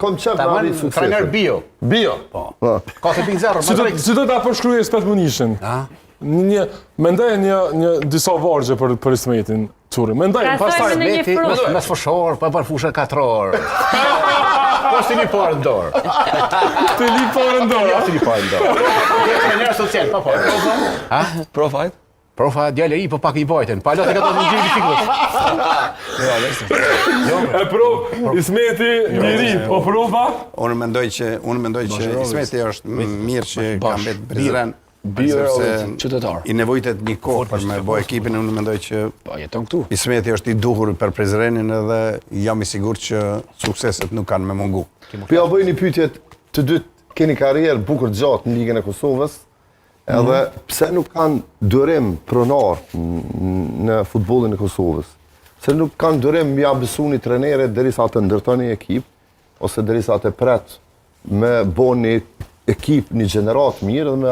Kom qef me arrit suksesin. Trajner bio. Bio? Po. 4.0, Si do, si do ta përshkruaje Ismet Munishin? A? Një, mendoj një, një disa vargje për, për Ismetin, Curri. Mendoj, pastaj... me një frutë. Mesfushor, pa për fushë katror. Po si një parë në dorë. Të li parë në dorë. Jo, si një parë në dorë. Trajner social, pa parë. Ha? Profajt? Profa djalë i po pak i bajtën. Pa lëtë ka të ngjiri biciklës. Jo, e pro Ismeti njeri, po profa? Unë mendoj që unë mendoj që Ismeti është mirë që ka mbet Prizren. Sepse qytetar. I nevojitet një kohë për me bo ekipin, unë mendoj që po jeton këtu. Ismeti është i duhur për Prizrenin edhe jam i sigurt që sukseset nuk kanë me mungu. Po ja bëj një pyetje të dytë keni karrierë bukur gjatë në Ligën e Kosovës, Edhe pse nuk kanë durim pronarët në futbollin e Kosovës? Pse nuk kanë durim ja besu një trenerit derisa të ndërton një ekip, ose derisa të pret me bo një ekip, një gjeneratë mirë dhe me...